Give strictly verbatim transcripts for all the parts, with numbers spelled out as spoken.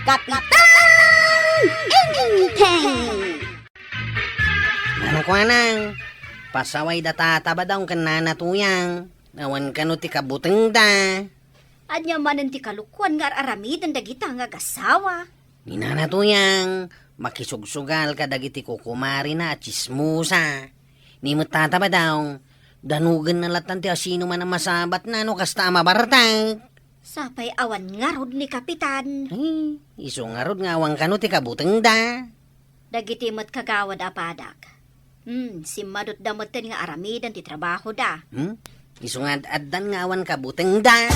Kapitan Enteng! Nano kuanang, pasaway da Tata Badong ken Nana Tuyang. Awan kano ti kabutengda. Ania manen ti kalokoan nga ar-aramiden dagita nga agasawa? Ni Nana Tuyang, makisugsugal kadagiti kukumarina a tsismosa. Ni met Tata Badong, danugenna lattan ti asino man a masabatna no kasta a mabartek. Sapay awan ngarud ni Kapitan. Ay, isu ngarud nga awan kano ti kabutengda. Dagiti met kagawad a padak. Hmm, simmadutda metten nga aramiden ti trabahoda. Hmm? Isu nga ad-addan nga awan kabutengda.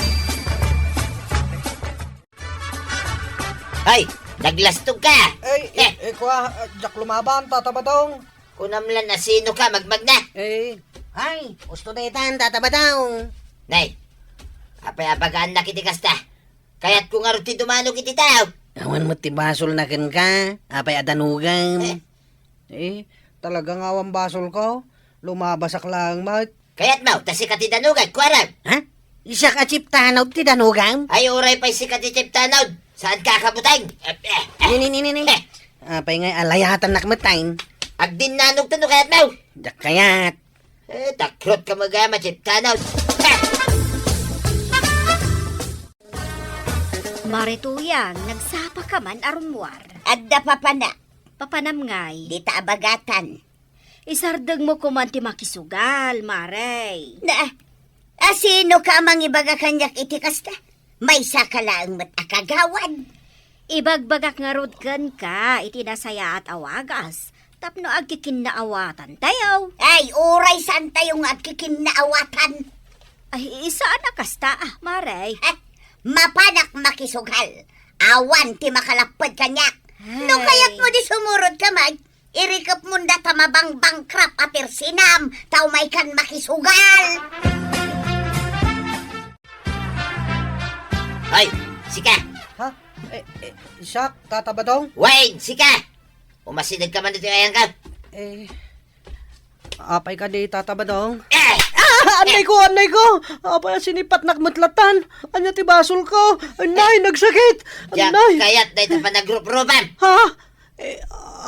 Ay, naglastog ka! Ay, eh, eh, kua, ah, diak lumaban, Tata Badong. Kunam lan asino ka, magmagna. Eh, ay, usto daytan, Tata Badong. Nay, apay abagaannak iti kasta? Kayatko ngarud ti dumanog iti tao. Awan met ti basolna kenka, apay a danogam. Eh? Eh, talaga nga awan basolko. Lumabasak laeng met. Kayatmo, ta sika ti danogak, kuarang. Ha? Siak a Chief Tanod ti danogam? Ay, uray pay sika ti Chief Tanod. Saanka a kabuteng? Eh, eh, eh. Ni, ni, ni, ni, ni. Eh. Apay ngay alayatannak met, tain? Agdinnanogto no kayatmo. Diak kayat. Eh, takrot ka magama, Chief Tanod. Eh. Mare Tuyang, nagsapa ka man a rummuar? Adda papana. Papanam ngay? Dita abagatan. Isardengmo koman ti makisugal, Mare. Na, asino ka a mangibaga kaniak iti kasta? Maysa ka laeng met a kagawad. Ibagbagak ngarud kenka iti nasayaat a wagas tapno agkikinnaawatan tayo. Ay, uray saan tayo nga agkikinnaawatan. Ay, saan a kasta, ah, Mare. Eh, mapanak makisugal. Awan ti makalapped kaniak. No kayatmo di sumurot ka met, irikepmon data mabangbangkrap a persinam, ta umaykan makisugal. Hoy, sika! Ha? Eh, eh, siak, Tata Badong? Wen, sika! Umasideg ka man ditoy ayangko. Eh, apay kadi, Tata Badong? Eh! Ah, annay ko, annay ko! Apay a sinipatnak met lattan? Ania ti basolko? Annay, nagsakit! Diak kayat dayta panagruprupam. Ha? Eh,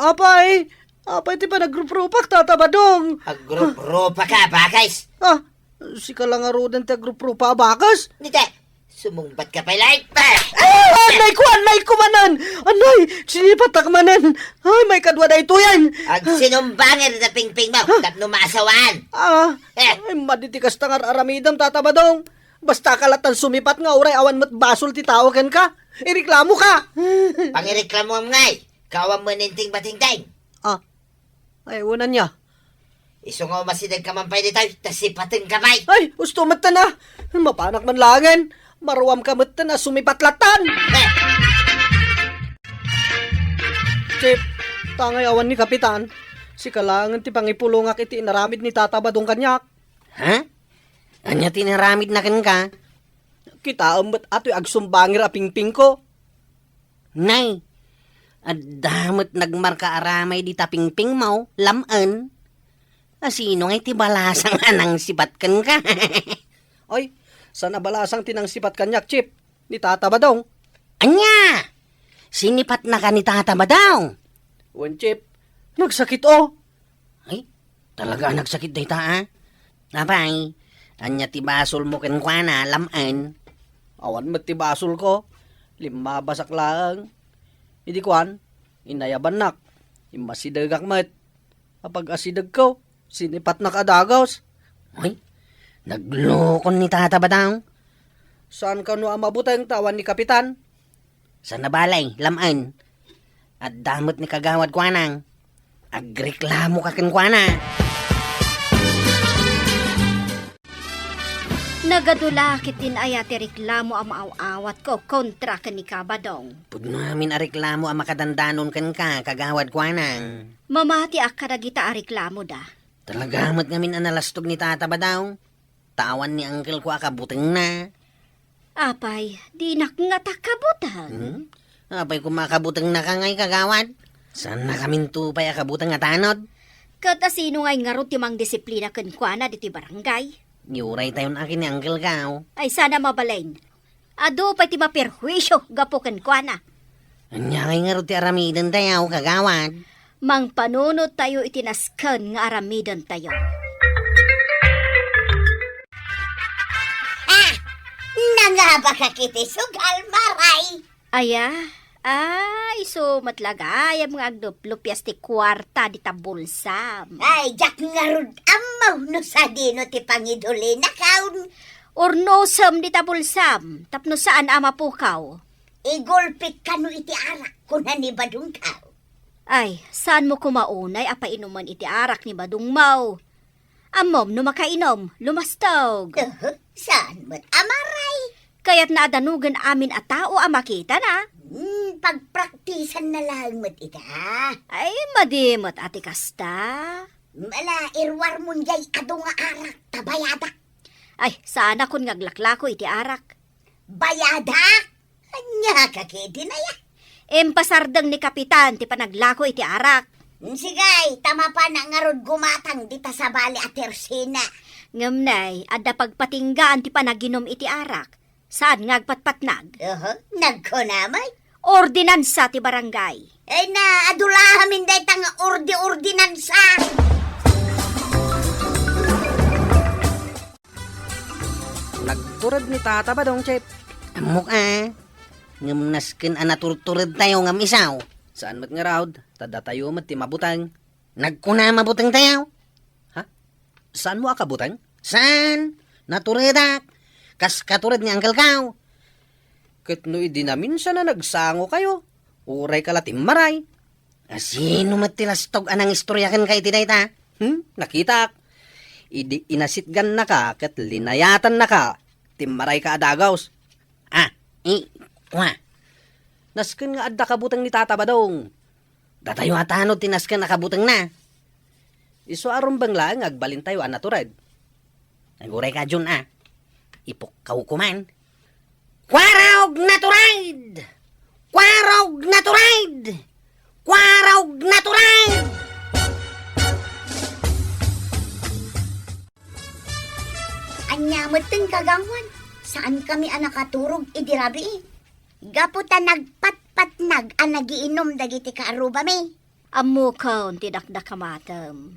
apay, apay ti panagruprupak, Tata Badong? Agruprupa ka, bakes? Ah, sika la ngaruden ti agruprupa a bakes? Dita, sumungbat ka pay laeng. Ah, annay ko, annay ko manen! Annay, sinipatak manen! Ay, maikadua daytoyen! Agsinumbangir da pingpingmo tapno maasawaan. Ah, eh, ay, madi ti kasta nga ar-aramidem, Tata Badong. Basta ka lattan sumipat nga uray awan met basol ti tao kenka, ireklamo ka. Pangireklamoam ngay, kawan mo ning tingbatingting. Ah, ay, unan niya. Isu nga umasideg ka man pay ditoy, ta sipaten ka pay. Ay, usto met na. Mapanak man laengen. Maruam ka met na sumipat lattan. Eh. Chief, tangay awan ni Kapitan. Sika laengen ti pangipulongak iti inaramid ni Tata Badong kaniak. Ha? Ania ti inaramidna kenka? Kitaem met a toy agsumbangir a pingpingko. Nay, adda met nagmarka a ramay dita pingpingmo, lam-en. Asino ngay ti balasang a nangsipat kenka? Ay, saan a balasang ti nangsipat kaniak, Chief? Ni Tata Badong. Ania? Sinipatnaka ni Tata Badong? Wen, Chief. Nagsakit, oh. Ay, talaga a nagsakit dayta, a? Apay, ania ti basolmo kenkuana, lam-en? Awan met ti basolko. Limmabasak laeng. Idi kuan, inayabannak. Immasidegak met. Apag-asidegko, sinipatnak a dagus. Ay, naglukon ni Tata Badong. Saan kano a mabuteng ta awan ni Kapitan? Saan a bale, lam-en. Adda met ni Kagawad Kuanang. Agreklamoka kenkuana. Nagadu la ket din aya ti reklamo a maaw-awatko kontra ken ni Kabadong. Pudno amin a reklamo a makadandanon kenka, Kagawad Kuanang. Mamatiak kadagita a reklamoda. Talaga met ngamin a nalastog ni Tata Badong. Ta awan ni angkelko a kabutengna. Apay, dinak ngata kabuteng? Hmm? Apay koma a kabutengnaka ngay, Kagawad? Saannakaminto pay a kabuteng a tanod? Ket asino ngay ngarud ti mangdisiplina kenkuana ditoy barangay? Di uray tayon akin ni angkelko. Ay, saan a mabalin. Adu pay ti maperhuisio gapu kenkuana. Ania ngay ngarud ti aramidentayo, kagawad? Mangpanunot tayo iti nasken nga aramidentayo. Ah! Nangabakak iti sugal, Maray! Aya? Ah, isu met la gayam nga agluplupias ti kuarta dita bulsam. Ay, diak ngarud ammo no sadino ti pangidulinakaw. Urnosem dita bulsam, tapno saan a mapukaw. Igulpit kano iti arak, kuna ni badongkaw. Ay, saanmo koma unay a painumen iti arak ni badongmo? Ammom no makainom, lumastog. Uhu, saan met a Maray? Kayatna a danogen amin a tao a makitana. Hmm, pagpraktisanna laeng met ita. Ay, madi met a ti kasta. Ala, iruarmon jay adu nga arak ta bayadak. Ay, saanakon nga aglaklako iti arak. Bayadak? Ania ka ketdin aya? Impasardeng ni Kapitan ti panaglako iti arak. Sige, ta mapanak ngarud gumatang dita sabali a tersina. Ngem nay, adda pagpatinggaan ti panaginum iti arak. Saan nga agpatpatnag? Oho, nagkuna met. Ordinansa ti barangay. Ay na, adu la amin dayta nga ordi-ordinansa. Nagtured ni Tata Badong, Chip. Ammok a. Ngem nasken a naturturedtayo ngem isu. Saan met ngarud, ta datayo met ti mabuteng. Nagkuna mabutengtayo. Ha? Saanmo a kabuteng? Saan? Naturedak. Kas katured ni Uncle Kao. Ket no idi naminsan a nagsangokayo, urayka la timmaray. A, sino met ti lastog a nangistorya kenka iti dayta? Hmm? Nakitak. Idi inasitgannaka ket linayatannaka, timmarayka a dagus. Ah, i, kua. Nasken nga adda kabuteng ni Tata Badong. Datayo a tanod ti nasken a kabutengna. Isu a rumbeng laeng nga agbalintayo a natured. Aguray ka, Jun, a. Ipukkaw ko man. Kuarog natured! Kuarog natured! Kuarog natured! Ania metten, kagawad? Saankami a nakaturog idi rabii. Gapu ta nagpatpatnag a nagiinum dagiti kaarrubami. Ammokon ti dakdakamatem.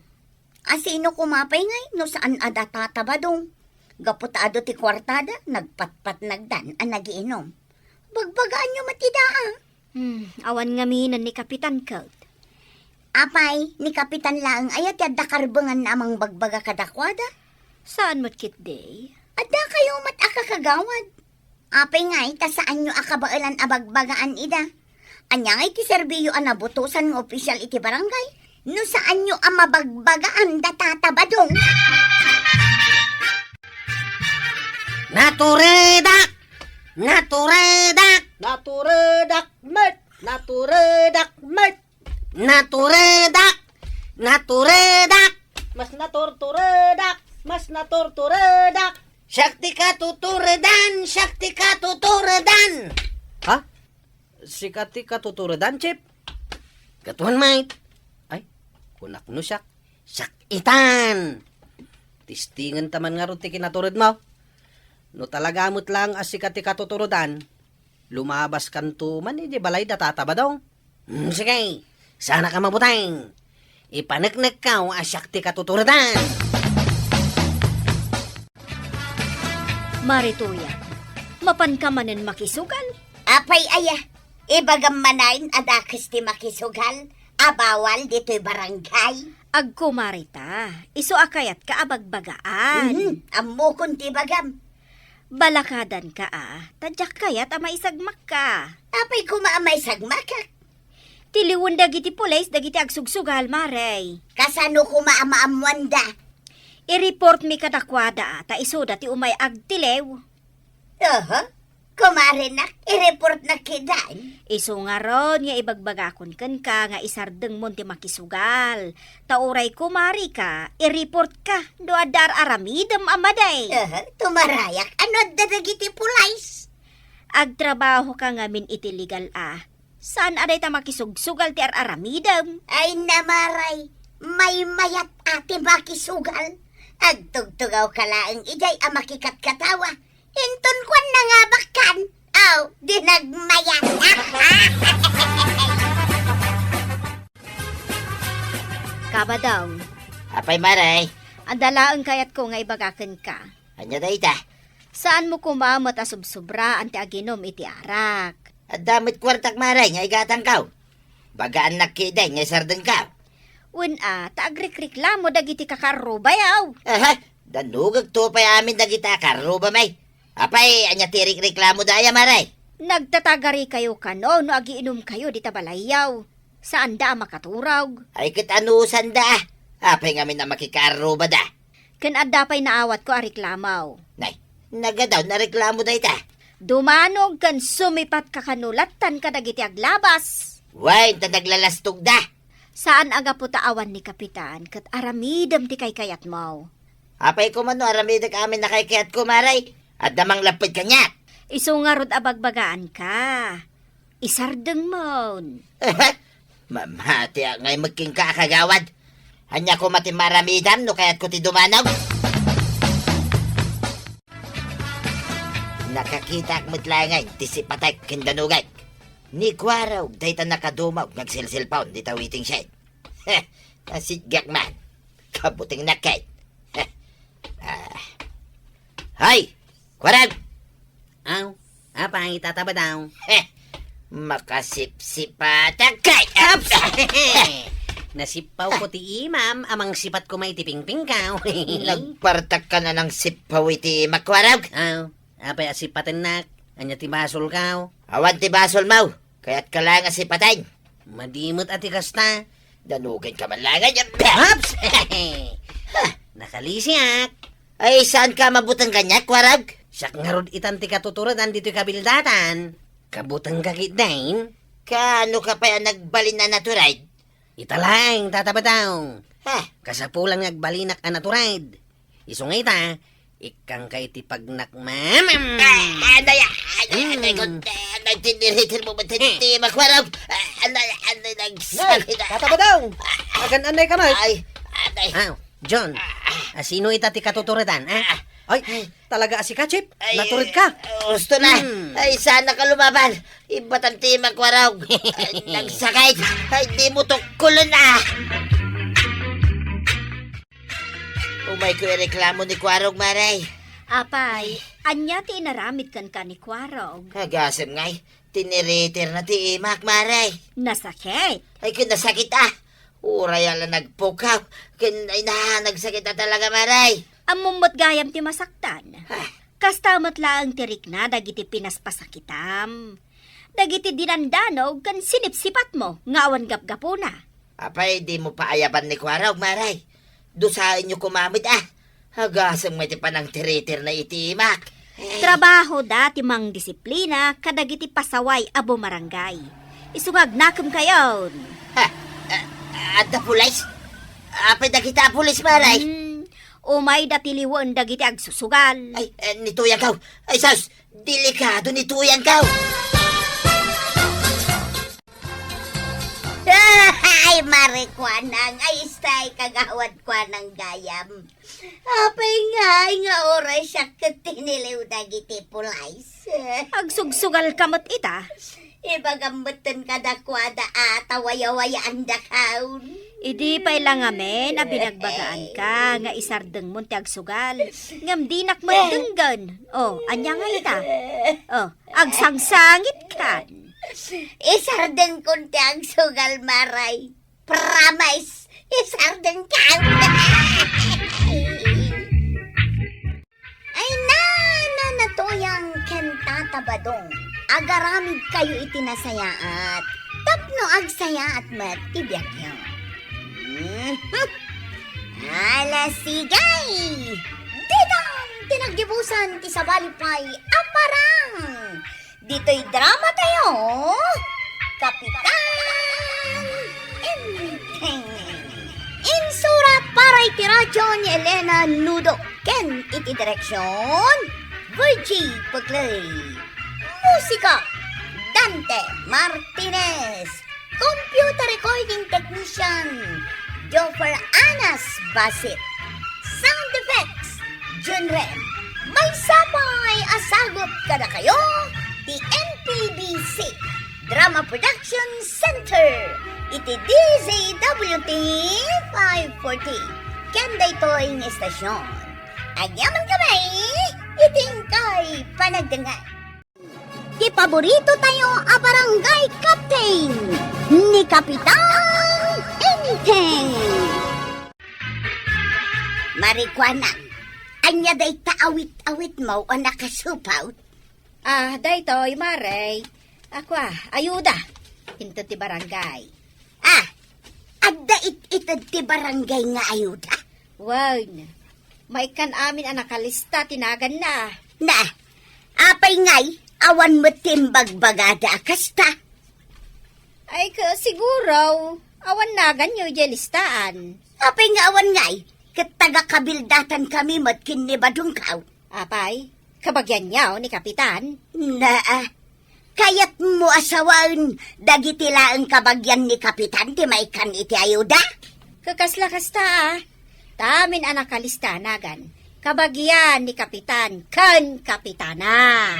A, sino koma pay ngay no saan a da Tata Badong? Gapu ta adu ti kuartada, nagpatpatnagdan a nagiinum. Bagbagaanyo met ida, a. Hmm, awan ngamin ni Kapitan ket. Apay, ni Kapitan laeng aya ti adda karbenganna a mangbagbaga kadakuada? Saan met ketdi? Addakayo met a kakagawad. Apay ngay ta saanyo a kabaelan a bagbagaan ida? Ania ngay ti serbiyo a nabutosan nga opisyal iti barangay no saanyo a mabagbagaan da Tata Badong? Naturedak! Naturedak! Naturedak met! Naturedak met! Naturedak! Naturedak! Mas naturturedak! Mas naturturedak! Siak ti katuturedan! Siak ti katuturedan! Ha? Sika ti katuturedan, Chip? Katuan, mate. Ay, kunak no siak. Siak itan! Tistingen ta man ngarud ti kinaturedmo. No talaga met laeng a sika ti katuturedan, lumabaskanto man idiay balay da Tata Badong. Hmm, sige, saanka mabuteng. Ipaneknekko a siak ti katuturedan. Marituya, mapanka manen makisugal? Apay aya, ibagam manen a dakes ti makisugal a bawal ditoy barangay? Agkumarita, isu a kayatka a bagbagaan. Mhm, ammokon ti ibagam. Balakadanka a, ta diak kayat a maisagmakka. Apay koma a maisagmakak? Tiliwen dagiti pulis dagiti agsugsugal, Mare. Kasano koma a maammoanda? I-reportmi kadakuada a, ta isuda ti umay agtiliw. Oho, kumarenak, i-reportnak ketdin. Isu ngarud nga ibagbagakon kenka nga isardengmon ti makisugal. Ta uray kumarika, i-reportka no adda ar-aramidem a madi. Aha, tumarayak. Ano adda dagiti pulis? Agtrabahoka ngamin iti legal a. Saan a dayta makisugsugal ti ar-aramidem? Ay, Mare, maymayat a ti makisugal. Agtugtugawka laeng idiay a makikatkatawa. Inton kuan nangabakkan, aw, di nagmayat. Abadong. Apay, Mare? Adda laeng kayatko nga ibaga kenka. Ania dayta? Saanmo koma met a subsobraan ti aginum iti arak. Adda met kuartak, Mare, nga igatangko. Bagaannak ketdin nga isardengko. Wen a, ta agrikreklamo dagiti kakaarrubayo. Aha, danugek to pay amin dagiti kakaarrubami. Apay, ania ti rikreklamoda aya, Mare? Nagtatagarikayo kano no agiinumkayo dita balayyo. Saanda a makaturog. Ay, ket anusanda? Apay ngamin a makikaarrubada? Ken adda pay naawatko a reklamo. Nay, nagadaw a reklamo dayta. Dumanog ken sumipatka kano lattan kadagiti aglabas. Wen, ta naglalastogda. Saan a gapu ta awan ni Kapitan, ket aramidem ti kaykayatmo. Apay koma no aramidek amin a kaykayatko, Mare? Adda manglapped kaniak. Isu ngarud a bagbagaanka. Isardengmon. Mamatiak ngay met kenka a kagawad. Ania koma ti maaramidam no kayatko ti dumanog? Nakakitaak met laengen ti sipatek ken danugek. Ni Kuarog dayta nakadumog nga agselselpon dita waiting shed. Heh, nasitgak man. Kabutengnak ket. Heh. Ah. Hay! Kuarog! Aw, apay, Tata Badong? Heh, makasipsipatak kay. Aps! Nasipawko ti imam, a mangsipat koma iti pingpingko. Nagpartak ka na nang sipaw iti imak, Kuarog? Aw, apay a sipatennak? Ania ti basolko? Awan ti basolmo. Kayatka laeng a sipaten. Madi met a ti kasta. Danugenka man laeng a. Aps! Nakalisiak. Ay, saanka a mabuteng kaniak, Kuarog? Siak ngarud itan ti katuturedan ditoy kabildatan. Kabutengka ketdin? Kaanoka pay a nagbalin a natured? Ita laeng, Tata Badong. Ha? Kasapulan nga agbalinak a natured. Isu nga ita, ikkangka iti pagnakmamam. Ay, anay, anay, anay, Hmm. Anay, tiniritir mo, Hmm. Ti Makwarog. Ah, anay, anay, Nay, nagsakit. Tata Badong! Agan-anay ka, Nay? Ay, anay. Ah, John, asino ita ti katuturedan, ah? Ay, talaga a si Kachip? Ay, natured ka? Gusto na. Hmm. Ay, sana ka lumaban. Ibatan ti Makwarog. Ay, nagsakit. Ay, di mo tukkulon, ah. Umayko ireklamo ni Kuarog, Mare. Apay, ania ti inaramid kenka ni Kuarog? Agasem ngay, tiniritirna ti imak, Mare. Nasakit? Ay, ken nasakit, ah. Uray a la nagpukaw. Ken, ay na, nagsakit a talaga, Mare. Ammom met gayam ti masaktan. Ah. Kasta met laeng ti rikna dagiti pinaspasakitam. Dagiti dinandanog ken sinipsipatmo nga awan gapgapuna. Apay, di mo paayaban ni Kuarog, Mare? Dusaenyo koma met, ah. Agasem nga iti panangtiritirna iti imak. Eh. Trabahoda ti mangdisiplina kadagiti pasaway a bumarangay. Isu nga agnakem kayon. Ha? Ah, adda pulis? Apay dagita a pulis, Mare? Hmm, umayda tiliwen dagiti agsusugal. Ay, eh, ni Tuyangko. Ay, sus! Delikado ni Tuyangko. Ay, Mare Kuanang, ay, stay, Kagawad Kuanang gayam. Apay ngay nga oras siak ket tiniliw dagiti pulis? Agsugsugal ka met ita? Ibagam metten kadakuada a ta wayawayaan dakaon. Idi pay la ngamin a binagbagaan ka nga isardengmon ti agsugal, ngem dinak met denggen. Oh, ania nga ita? Oh, agsangsangit ka. Isardengkon ti agsugal, Mare. Promise, isardengko. Ay, na, na, na, Tuyang ken Tata Badong, agaramid kayo iti nasayaat tapno agsayaat met ti biagyo. Mhm. Ala, sige! Ditan ti naggibusan ti sabali pay a parang! Ditoy drama tayo, Kapitan Enteng. Insurat para iti radyo ni Elena Nudo ken iti direksyon, Virgie Peclay. Musika, Dante Martinez. Computer recording technician, Joffer Anas Basit. Sound effects, Jun Ren. Maysa pay a sagut kadakayo ti N P B C, Drama Production Center iti D Z W T five forty. Ken daytoy nga istasyon, agyaman kami iti inkay panagdengngeg. Ti paborito tayo a barangay captain, ni Kapitan Enteng. Marikuanang, ania dayta awit-awitmo a nakasupaw? Ah, daytoy, Mare. Akua, ayuda. Inted ti barangay. Ah, adda it-ited ti barangay nga ayuda? Wen, maikkan amin a nakalista ti naganna. Na, apay ngay, awan met ti imbagbagada a kasta? Ay, ka, siguro, awan naganyo idiay listaan. Apay nga awan ngay, ket taga-kabildatan kami met ken ni Badongkaw. Apay, kabagianyo ni Kapitan? Naa, kayatmo a sawen dagiti laeng kabagian ni Kapitan ti maikkan iti ayuda? Kakasla kasta, a. Ta amin a nakalista nagan, kabagian ni Kapitan ken Kapitana.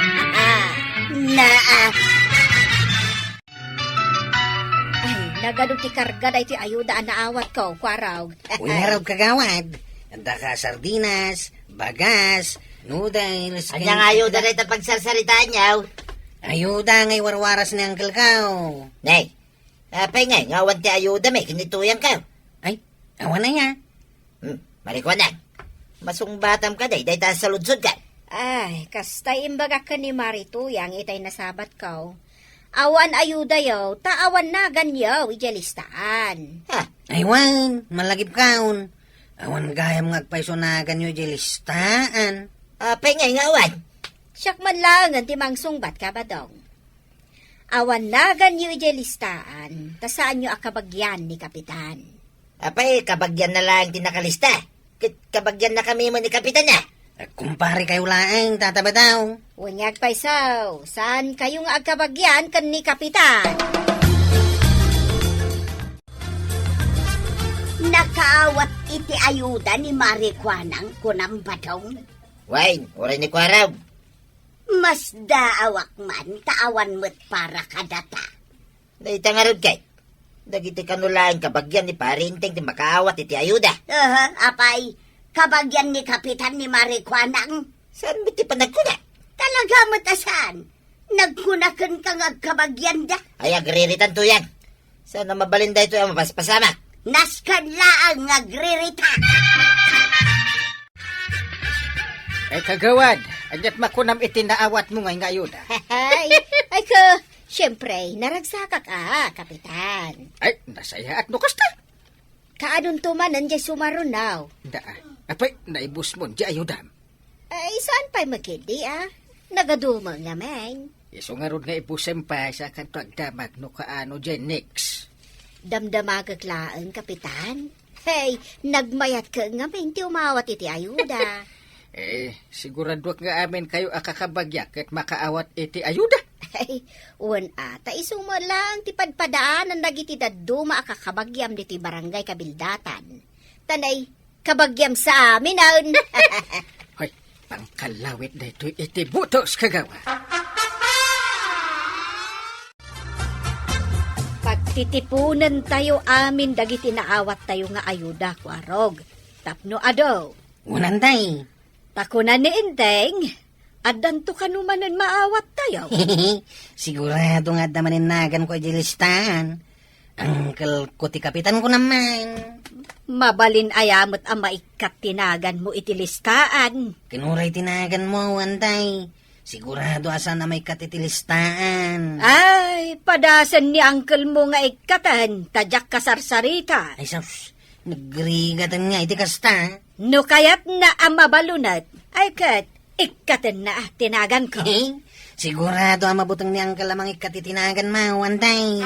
Naa. Ay, nagadu ti karga daytoy ayuda a naawatko, Kuarog. Uy, ngarud, kagawad. Adda ka sardinas, bagas, noodles, ania nga ayuda dayta pagsarsaritaanyo? Ayuda nga iwarwaras ni Uncle ko. Nay, apay ngay nga awan ti ayuda mi ken ni Tuyang ko? Ay, awan aya. Hmm, Marikuanang, masungbatam kadi dayta a saludsodko? Ay, kasta imbagak ken ni Mari Tuyang itay nasabatko. Awan ayudayo, ta awan naganyo idiay listaan. Ha? Ay, wen, malagipkon. Awan gayam nga agpayso naganyo idiay listaan. Apay ngay nga awan? Siak man laengen ti mangsungbat, Kabadong. Awan naganyo idiay listaan, ta saanyo a kabagian ni Kapitan. Apay, kabagianna laeng ti nakalista? Ket kabagiannakami met ni Kapitan, a? Agkumparekayo laeng, Tata Badong. Wen nga agpayso, saankayo nga agkabagian ken ni Kapitan? Nakaawat iti ayuda ni Marikuanang, kunam, Badong? Wen, uray ni Kuarog. Masdaawak man ta awan met para kadata. Dayta ngarud ket, dagiti kano laeng kabagian ni Pari Enteng ti makaawat iti ayuda. Aha, apay, kabagian ni Kapitan ni Marikuanang? Saan met ti panagkuna? Talaga met a saan. Nagkuna kenka nga agkabagianda. Ay, agriritan, Tuyang. Saan a mabalin daytoy a mapaspasamak? Nasken laeng nga agririta. Ay, kagawad, aniat makunam iti naawatmo ngay nga ayuda? Ay, ay, ka, siyempre, naragsakak a, Kapitan. Ay, nasayaat no kasta. Kaanonto manen diay sumarunaw? Da, apay, naibusmon diay ayudam? Ay, saan pay makidi, a? Nagaduma ngamin. Isu ngarud nga ibusem pay, sakanto agdamag no kaano diay next. Damdamagek laeng, Kapitan. Hey, nagmayat ka ngamin ti umawat iti ayuda. Eh, siguraduak nga amin kayo a kakabagiak ket makaawat iti ayuda. Ay, wen ata, isu met laeng ti padpadaanan dagiti dadduma a kakabagiam ditoy barangay kabildatan. Tanay, kabagiam sa amin, aun. Hoy, pangkalawit daytoy iti butos, kagawa. Pagtitiponen tayo amin dagiti naawattayo nga ayuda, Kuarog. Tapno adu. Unantay. Ta kuna ni Enteng, addanto kano manen maawattayo. Sigurado nga adda manen naganko iti listaan. Uncle ko ti kapitan ko naman. Mabalin aya met a maikkat ti naganmo iti listaan? Ken uray ti naganmo, antay. Sigurado a saan a maikkat iti listaan. Ay, padasen ni uncle mo nga ikkaten, ta diak kasarsarita. Ay, sus, nagrigaten nga iti kasta. No kayatna a mabalunet, ay ket, ikkatenna ti naganko. Sigurado a mabuteng ni Uncle a mangikkat iti naganmo, antay.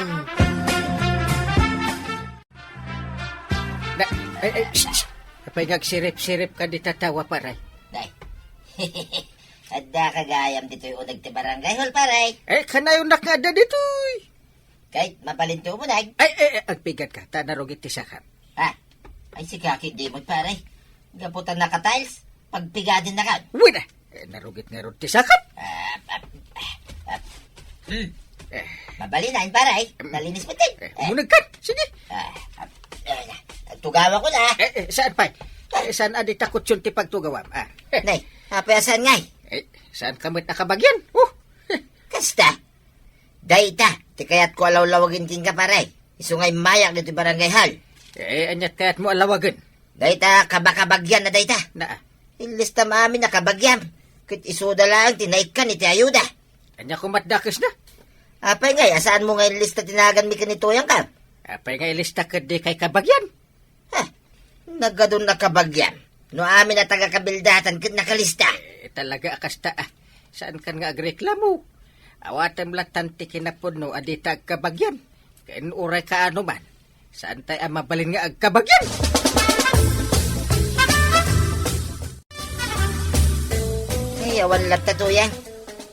Na, ay, ay, shh, shh. Apay nga agsirip-sirip ka di tatawa, pare? Nay, adda ka gayam ditoy uneg ti barangay hall, pare? Eh, kanayonak nga adda ditoy. Kay, mabalinto mo, nag- Ay, ay, ay, agpigad ka, ta narugit ti sakap. Ha? Ay, si Kaki, di mo, pare. Gapu ta naka-tiles, pagpigadin na ka. Uy na! Eh, narugit ngarud ti sakap. Ah, ah, ah, ah. Hmm. Eh. Mabalin, ay, pare. Em. Nalinis mo, Tin. Eh, Eh. Munagkan. Sige. Ah, ah, eh, tugawakon, ah. Eh, eh, saan, pay? Eh, saan a di takutyon ti pagtugawam? Ah. Nay, apay a saan ngay? Eh, saan ka met a kabagyan? Oh. Kasta. Dayta, ti kayatko a lawlawagen kenka, pare. Isu nga immayak ditoy barangay hall. Eh, aniat kayatmo a lawagen? Dayta, kabakabagyan na dayta. Na. Illistam amin a kabagyam. Ket isuda laeng ti naikkan iti ayuda. Ania koma ti dakesna? Apay ngay, a saanmo nga illista ti naganmi ken ni Tuyang, kam? Apay nga ilista ket di kay kabagyan? Ha? Nagadun a kabagyam. No amin a taga-kabildatan ket nakalista. Eh, talaga a kasta, ah. Saankan nga agreklamo? Awatem lattan ti kinapudno a dita agkabagyan. Ken uray kaano man, saantay a mabalin nga agkabagyan. Ay, awan latta, Tuyang.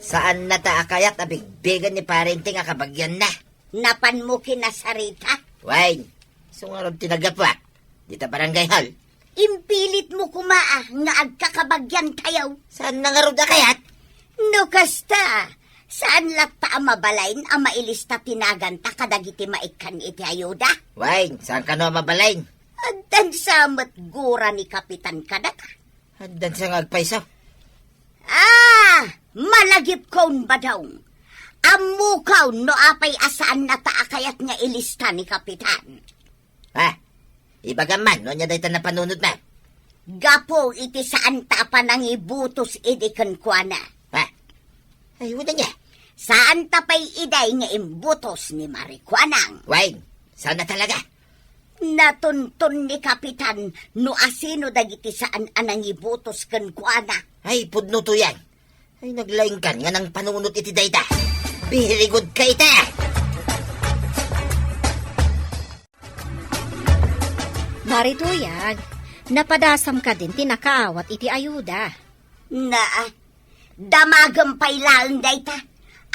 Saannata a kayat a bigbigen ni Pare Enteng a kabagyanna. Napanmo kinasarita? Wen, isu ngarud ti naggapuak dita barangay hall. Impilitmo koma a nga agkakabagyantayo. Saanna ngarud a kayat? No kasta, saan latta a mabalin a mailista ti naganta kadagiti maikkan iti ayuda? Wen, saan kano a mabalin? Addan sa met gura ni Kapitan kadata. Addan sa nga agpayso. Ah, malagipkon, Badong. Ammokon no apay a saannata a kayat nga ilista ni Kapitan. Ha? Ibagam man, no ania dayta napanunotna? Gapu iti saanta a panangibutos idi kenkuana. Ha? Ay, uda niya. Saanta pay idi nga imbutos ni Marikuanang. Wen, saan na talaga? Natunton ni Kapitan no asino dagiti saan a nangibutos kenkuana. Ay, pudno, Tuyang. Ay, naglaingkan nga nangpanunot iti dayta. Very good ka ita! Mare Tuyang, napadasam kadin ti nakaawat iti ayuda? Naa, damagem pay laeng dayta.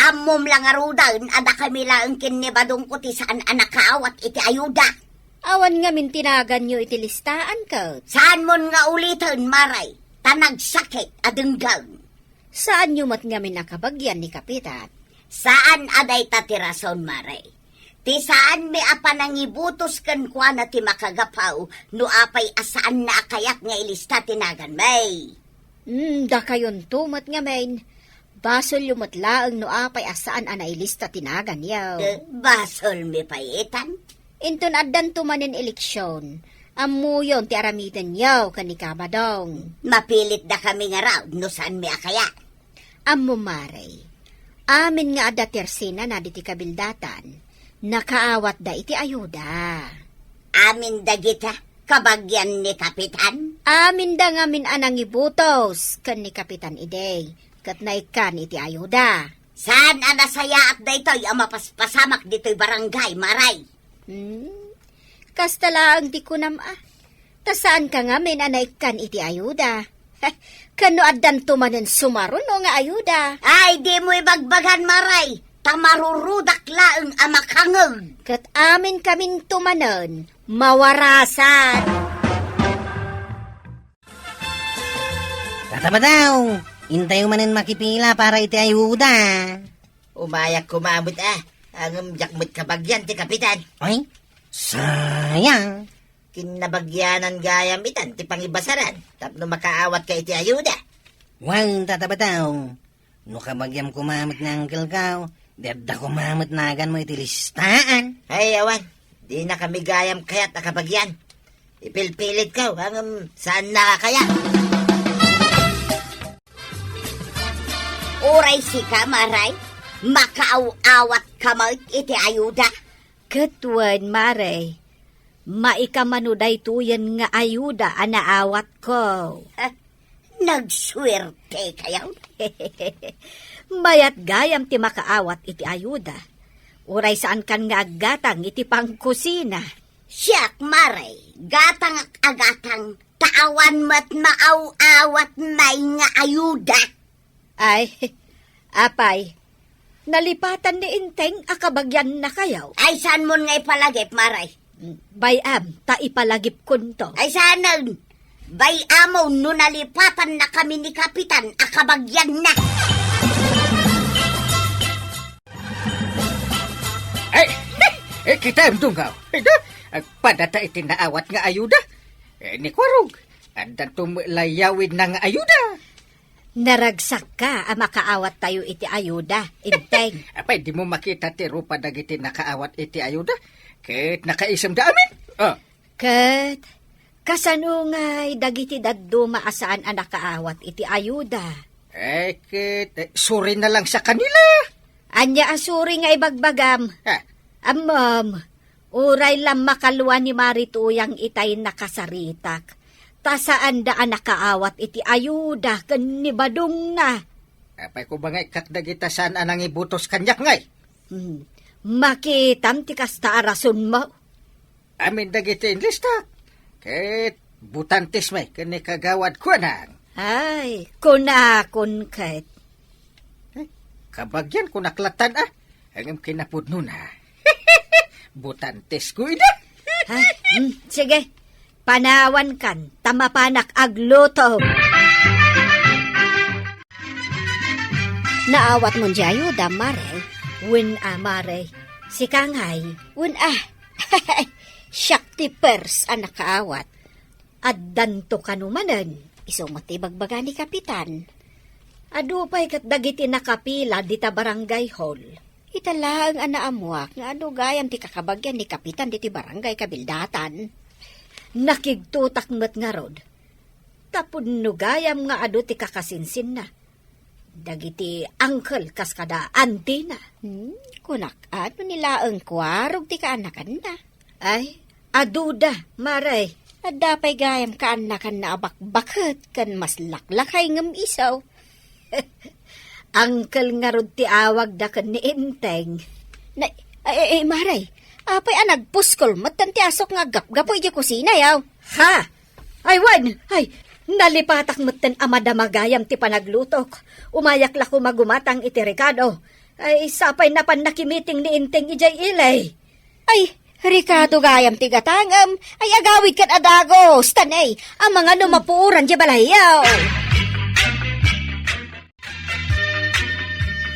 Ammom la ngaruden a dakami laeng ken ni Badongko ti saan a nakaawat iti ayuda. Awan ngamin ti naganyo iti listaan ket? Saanmon nga uliten, Mare, ta nagsakit a denggen. Saanyo met ngamin a kabagyan ni Kapitan? Saan a dayta ti rason, Mare. Ti saanmi a panangibutos kenkuana ti makagapu no apay a saanna a kayat nga ilista ti naganmi. Hmm, dakayonto met ngamin. Basolyo met laeng no apay a saan a nailista ti naganyo. Eh, basolmi pay itan? Inton addanto manen eleksion, ammoyon ti aramidenyo ken ni Kabadong. Mapilitdakami ngarud no saanmi a kayat. Ammom, Mare, amin nga adda ti arsenana ditoy kabildatan, nakaawatda iti ayuda. Amin dagita, kabagyan ni Kapitan? Aminda ngamin a nangibutos ken ni Kapitan idi, ket naikkan iti ayuda. Saan a nasayaat daytoy a mapaspasamak ditoy barangay, Mare? Hmm? Kasta laeng ti kunam a. Ta saanka ngamin a naikkan iti ayuda. Ken no addanto manen sumaruno nga ayuda? Ay, dimo ibagbagan, Mare. Ta marurudak laeng a makangeg. Ket aminkaminto manen, mawarasan. Tata Badong, intayo manen makipila para iti ayuda. Umayak koma met a, ngem diak met kabagyan ti Kapitan. Ay, sayang. Kinabagyanan gayam itan ti pangibasaran tapno makaawatka iti ayuda. Wen, Tata Badong, no kabagyam koma met nga angkelko, di adda koma met naganmo iti listaan. Ay, awan. Dinakami gayam kayat a kabagyan. Ipilpilitko, ngem saanna a kayat. Uray sika, Mare, makaaw-awatka met iti ayuda? Ket wen, Mare, maika mano daytoyen nga ayuda a naawatko. Nagsuertekayo. Mayat gayam ti makaawat iti ayuda. Uray saankan nga aggatang iti pangkusina. Siak, Mare, gatangak a gatang, ta awan met maaw-awatmi nga ayuda. Ay, apay, nalipatan ni Enteng a kabagyannakayo? Ay, saanmon nga ipalagip, Mare? Bay-am, ta ipalagipkonto. Ay, saanen? Bay-amon no nalipatannakami ni Kapitan a kabagyanna. Eh, kitaem, Dunggaw. Ida, agpadata iti naawat nga ayuda. Eh, ni Kuarog, addanto met layawidna nga ayuda. Naragsakka a makaawattayo iti ayuda, Enteng. Apay, dimo makita ti rupa dagiti nakaawat iti ayuda? Ket nakaisemda amin. Oh. Ket, kasano ngay dagiti dadduma a saan a nakaawat iti ayuda? Eh, ket, eh, sorry na lang sa kanila. Ania a sorry nga ibagbagam? Ha? Ammom, uray la makalua ni Mari Tuyang itay nakasaritak, ta saanda a nakaawat iti ayuda ken ni Badongna. Apay ko ba nga ikkak dagita saan a nangibutos kaniak ngay? Hmm. Makitam ti kasta a rasonmo? Amin dagiti inlistak. Ket butantes may ken ni Kagawad Kuanang. Ay, kunakon ket. Eh, kabagian kunak latan, ah. Ngem kinapudnona. Butantes ko ida. Ay, hmm, sige. Panawankan, ta mapanak agluto. Naawatmon diay ayuda, Mare? Wen a, Mare. Sika ngay? Wen a. Siak ti pers a nakaawat. Addanto kano manen, isu met ti ibagbaga ni Kapitan. Adu pay ket dagiti nakapila dita barangay hall. Ita laeng a naammuak nga adu gayam ti kakabagian ni Kapitan ditoy barangay kabildatan. Nakigtotak met ngarud. Tapno gayam nga adu ti kakasinsinna. Dagiti uncle kas kada auntie-na. Hmm, kunak, adu ni laeng Kuarog ti kaanakanna? Ay, aduda, Mare. Adda pay gayam kaanakanna a bakbaket ken maslaklakay ngem isu. Uncle ngarud ti awagda ken ni Enteng. Na, ay, ay, ay, Mare, apay a nagpuskol metten ti asuk nga aggapgapu idiay kusina, yaw? Ha? Ay, wen! Ay, nalipatak metten a madama gayam ti panaglutok. Umayak la koma gumatang iti rekado. Ay, sapay napan nakimiting ni Enteng idiay ili. Ay, rekado gayam ti gatangem. Ay, agawidkan a dagus. Tan, ay, amangan no mapuoran diay balayyo.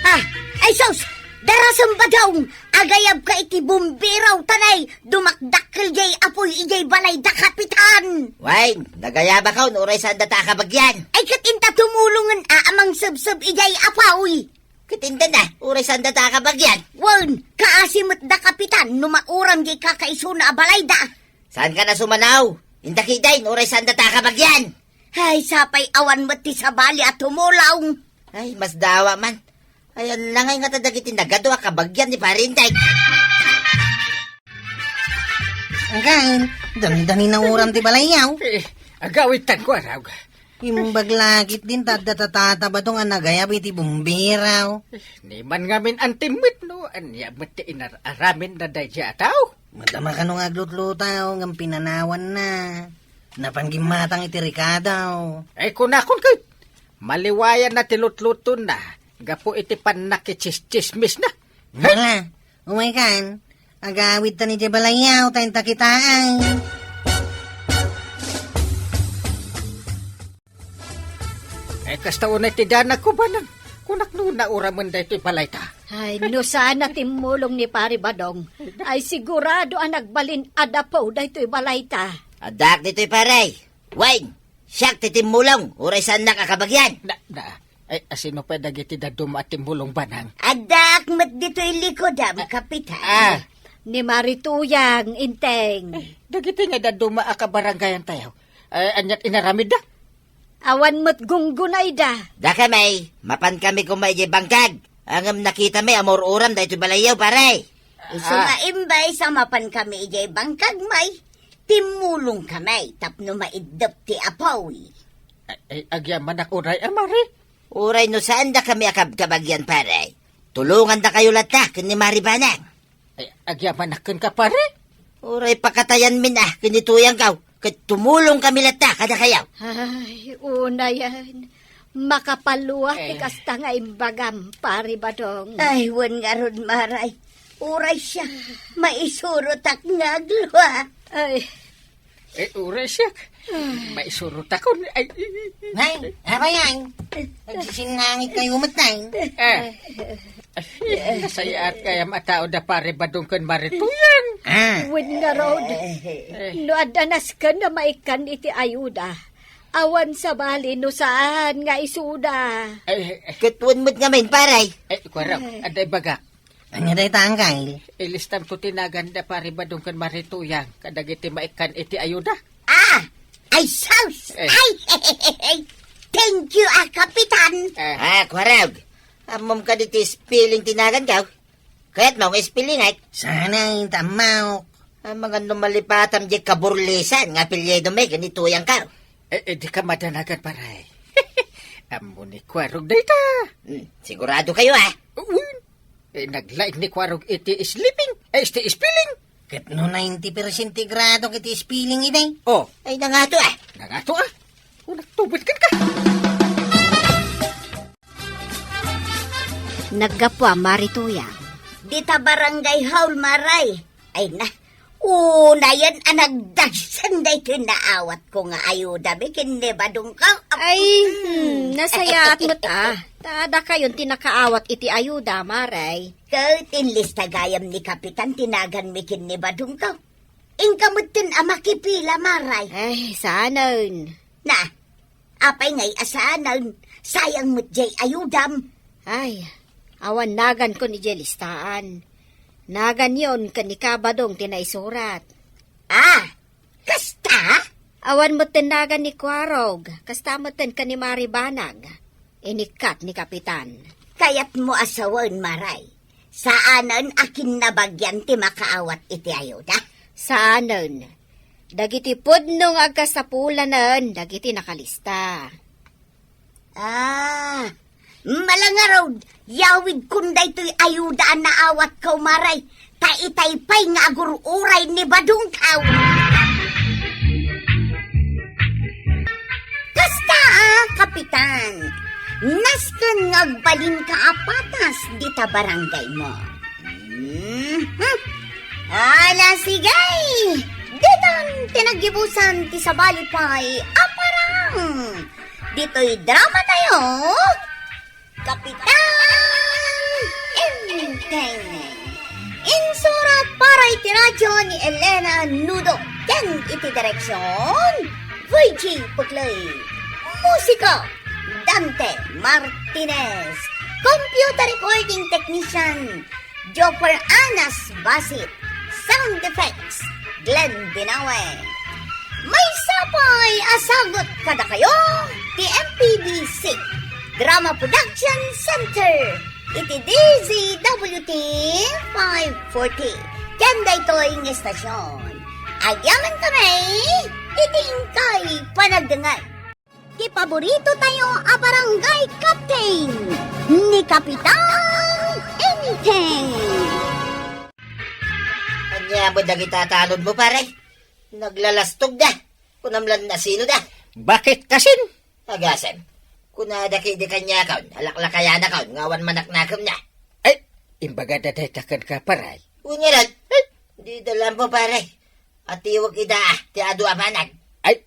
Ah, ay sus! Darasem, Badong! Agayabka iti bumbero, tan, ay, dumakdakkel diay apuy idiay balay da Kapitan! Wen, nagayabakon, uray saanda ta a kabagian. Ay, ket inta tumulongen a, a mangsebseb idiay apuy. Ket inta na, uray saanda ta a kabagian. Wen, kaasi met da Kapitan no mauram diay kakaisuna a balayda. Saankan a sumanaw? Inta ketdin, uray saanda ta a kabagian. Ay, sapay awan met ti sabali a tumulong. Ay, masdawa man. Ay, ania ngay ngata dagiti nagadu a kabagian ni Pare Enteng. Angkan, dandani nauram ti balayyo. Eh, agawidtanko, Arag. Imbag la ketdin ta adda tatata Badong a nagayab iti bumbero. Eh, ni man ngamin antim met no ania met ti inar-aramidna daydiay a tao. Madama kano nga aglutlutaw ngem pinanawanna. Napan gimmatang iti rekado. Ay, kunakon ket, maliwayanna ti lutlutonna gapu iti pannakitsismisna. Hala, umaykan, agawidtan idiay balayyo, ta inta kitaen. Eh, kasta unay ti danagko, Banang. Kunak no nauramen daytoy balayta. Ay, no saan a timmulong ni Pare Badong, ay sigurado a nagbalin a dapo daytoy balayta. Addaak ditoy, pare. Wen, siak ti timmulong, uray saannak a kabagian. Na, na, ay, asino pay dagiti dadduma a timmulong, Banang? Addaak met ditoy likodam, Kapitan. Ah. Ni Mari Tuyang, Enteng. Eh, dagiti nga dadduma a kabarangayantayo, eh, aniat inaramidda? Awan met gunggunayda. Dakami, mapankami koma idiay bangkag. Ngem nakitami a maur-uram daytoy balayyo, pare. Isu nga imbes a mapankami idiay bangkag, may timmulongkami tapno maiddep ti apuy. Ay, ay, agyamanak uray a, Mari. Uray no saandakami a kabkabagian, pare. Tulongandakayo latta ken ni Mari Banang. Ay, agyamanak kenka, pare. Uray pakatayanmin a ken ni Tuyangko, ket tumulongkami latta kadakayo. Ay, unayen. Makapalua ti Eh. kasta nga imbagam, Pare Badong. Ay, wen ngarud, Mari. Uray siak, maisurotak nga aglua. Ay. Eh, uray siak. Maisurotakon. Ay. Nay, apay yan? Nagsisinnangitkayo met, nay. Eh. Ay, nasayaat gayam a tao da Pare Badong ken Mari Tuyang. Ah. Wen ngarud, eh, no adda nasken a maikkan iti ayuda, awan sabali no saan nga isuda. Eh, eh. Ket wen met ngamin, pare. Eh, kuarok, eh, adda ibagak. Ania dayta, Angkel? Ilistamto ti nagan da Pari Badong ken Mari Tuyang kadagiti maikkan iti ayuda. Ah! Ay, sus! Eh. Ay! Thank you, ah, Kapitan! Eh. Ah, kuarok. Ammom kadi ti spelling ti naganko? Kayatmo nga ispellingek? Saan ta ammok. Amangan no malipatam diay kaburlisan nga apelyidomi ken ni Tuyangko. Eh, eh, dika madanagan, pare. Ammo ni Kuarog dayta. Hmm, sigurado kayo, ah? Wen. Eh, naglaing ni Kuarog iti sleeping, eh, iti spelling. Ket no ninety percent ti gradok iti spelling idi? Oh. Ay, nangato, ah. Nangato, ah. Unag tubod ka. Naggapu a Mari Tuyang. Dita Barangay Hall, Maray. Ay na, unayen a nagdagsen daytoy naawatko nga ayudami ken ni Badongko. Ay, hmm, nasayaat met a. Ta dakayon ti nakaawat iti ayuda, Maray. Ket inlista gayam ni Kapitan ti naganmi ken ni Badongko. Inka metten a makipila, Maray. Ay, saanen. Na, apay ngay a saanen, sayang met jay ayudam. Ay, awan nagankon idiay listaan. Naganyon ken ni Kabadong ti naisurat. Ah, kasta? Awan metten nagan ni Kuarog, kasta metten ken ni Mari Banag. Inikkat ni Kapitan. Kayatmo a sawen, Maray. Saanen a kinnabagian ti makaawat iti ayuda? Saanen. Dagiti pudno nga agkasapulanen dagiti nakalista. Ah, malangarod, yawidkon daytoy ayuda a naawatko, Maray, ta itay pay nga agur-uray ni Badongko. Kasta a, Kapitan, nasken nga agbalinka a patas dita barangaymo. Mhm. Ala, sige! Ditan ti naggibusan ti sabali pay a parang ditoy drama tayo, Kapitan Enteng. Insurat para iti radyo ni Elena Nudo ken iti direksyon, Virgie Puglay. Musika, Dante Martinez. Computer recording technician, Jopper Anas Basit. Sound effects, Glenn Binawe. Maysa pay a sagut kadakayo ti M P B C Drama Production Center iti D Z W T five forty. Ken daytoy nga estasyon, agyaman kami iti inkay panagdengngeg. Ti paborito tayo a barangay captain, ni Kapitan Enteng. Ania met dagita tanodmo, pare? Naglalastogda. Kunam lan no sinoda. Bakit kasin? Agasem. Kunada kadi kaniakon, alaklakayanakon nga awan manaknakemna. Ay, imbagada dayta kenka, pare. Wen ngarud. Ay, dida laeng, pare. Atiwek ida, ti adu a banag. Ay,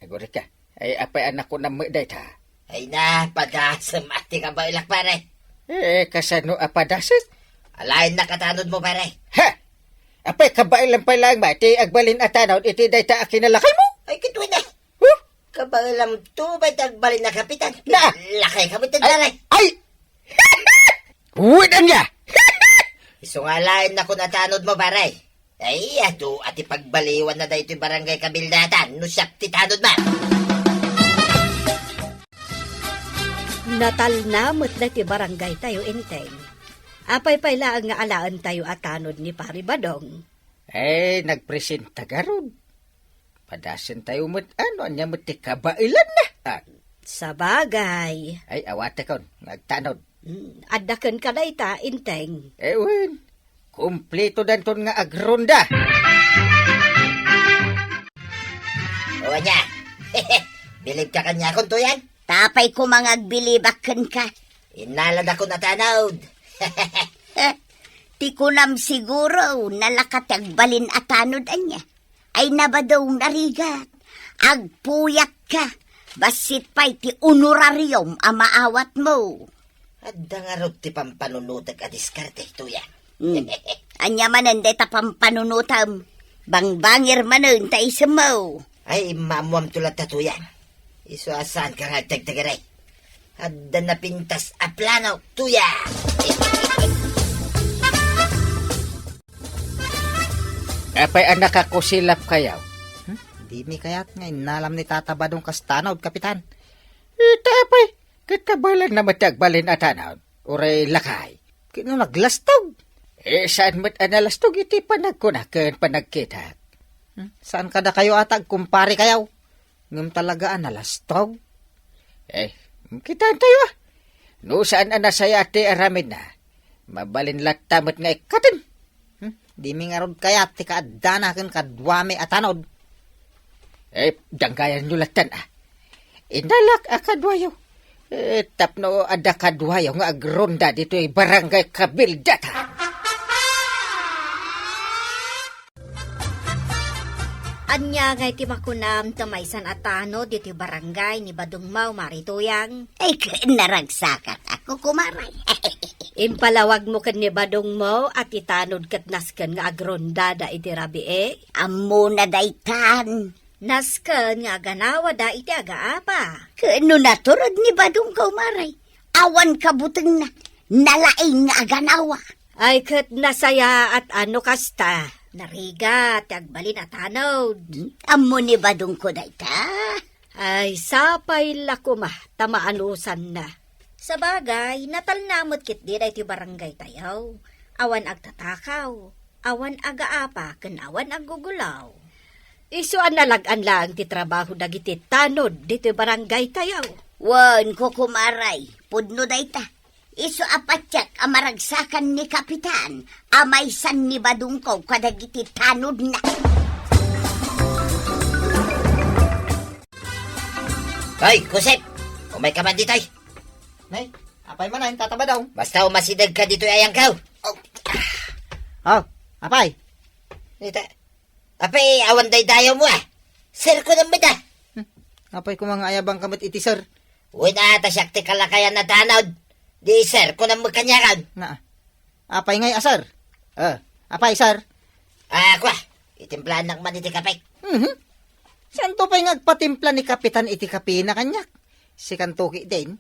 Agurayka. Ay, apay a nakunam met dayta? Ay na, padasem a ti kabaelak, pare. Eh, kasano a padasem? Alaennak a tanodmo, pare. Ha? Apay, kabaelam pay laeng ba ti agbalin a tanod iti dayta a kinalakaymo? Ay, kituen a. Huh? Kabaelamto pay ti agbalin a kapitan. Na! Lakayka met, pare. Ay! Wen ania? Isu nga alaennakon a tanodmo, pare. Ay, adu a ti pagbaliwanna daytoy barangay kabildatan no siak ti tanodmo. Natalna met daytoy barangaytayo, Enteng. Apay pay laeng nga alaentayo a tanod ni Pari Badong? Eh, nagpresenta garud. Padasentayo met, ano, ania met ti kabaelanna? Ah. Sabagay. Ay, awatekon nga agtanod. Hmm, adda kenka dayta, Enteng. Eh, wen. Kumpletodanton nga agronda. O, ania? Bilibka kaniakon, Tuyang? Apay koma nga agbilibak kenka? Innaladakon a tanod. Ti kunam siguro, nalaka ti agbalin a tanod, ania? Ay, nabadong narigat. Agpuyatka. Bassit pay ti honorarium a maawatmo. Adda ngarud ti pampanunotek a diskarte, Tuyang. Hmm. Ania manen dayta pampanunotem? Bangbangir manen ta isemmo. Ay, immaammoam to latta, Tuyang. Isu a saanka nga agtegtegeray. Adda napintas a plano, Tuyang. Apay a nakakusilap kayo? Hmm? Dimi kayat nga innalam ni Tata Badong kas tanaw, Kapitan. Ita apay, ket kabaelanna met ti agbalin a tanaw, uray lakay. Ket no naglastog? Eh, saan met a nalastog iti panagkuna ken panagkitak? Hmm? Saan kadakayo a agkumpare kayo? Ngem talaga a nalastog? Eh, kitaentayo, ah. No saan a nasayaat ti aramidna, mabalin latta met nga ikkaten. Hmm? Dimi ngarud kayat ti kaaddana ken kaduami a tanod. Eh, danggayanyo lattan, ah. Inalak a kaduayo. Eh, tapno adda kaduayo nga agronda ditoy barangay Kabildata. Ania ngay ti makunam ta maysan a tanod ditoy barangay ni Badong Mau, Mari Tuyang? Ay, ken naragsakat ako, kumaray. Impalawagmo ken ni Badong Mau a ti tanod ket nasken nga agrondada iti rabii? Ammona daytan. Nasken nga aganawada iti agaapa. Ken no naturod ni Badong, kumaray, awan kabutengna, nalaing nga aganawa. Ay, ket nasayaat a no kasta. Narigat ti agbalin a tanod. Hmm? Ammo ni Badongko dayta? Ay, sapay la koma ta maanusanna. Sabagay, natalna met ketdi daytoy barangaytayo. Awan agtatakaw, awan agaapa, ken awan aggugulaw. Isu a nalag-an laeng ti trabaho dagiti tanod ditoy barangaytayo. Wen, kukumaray, pudno dayta. Isu a patiek a maragsakan ni Kapitan a maysan ni Badongko kadagiti tanodna. Hoy, Kusep! Umayka man ditoy! Nay, apay man ay, Tata Badong? Basta umasidegka ditoy ayangkaw. Oh, apay? Ita, apay, awan daydayawmo, ah. Sir, kunam met, ah. Hmm. Apay, koma nga ayabangka met iti sir? Wen, ata siak ti kalakayan a tanod. Di, sir, kunam met kaniakan. Na, apay ngay a sir? Ah, apay, sir? Ah, kwa, itimplaannak man iti kape. Mhm. Santo pay nga agpatimpla ni Kapitan iti kapena kaniak? Sikanto ketdin?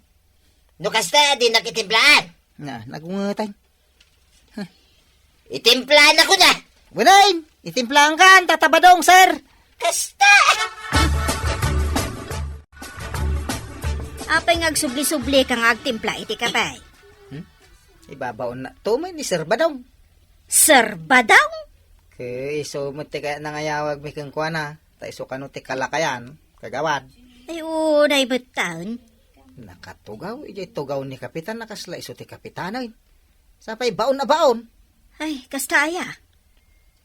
No kasta, dinak itimplaen. Na, nagungetan. Itimplaannak na. Wen ay, itimplaankan, Tata Badong, sir. Kasta. Apay nga agsubli-sublika nga agtimpla iti kape? Hmm? Ibabaonna to met ni Sir Badong. Sir Badong? Ket isu met ti kayat nga ayawagmi kenkuana, ta isu kano ti kalakayan, kagawad. Ay, unay met taen. Nakatugaw idiay tugaw ni Kapitan a kasla isu ti kapitanen. Sapay baon a baon. Ay, kasta aya?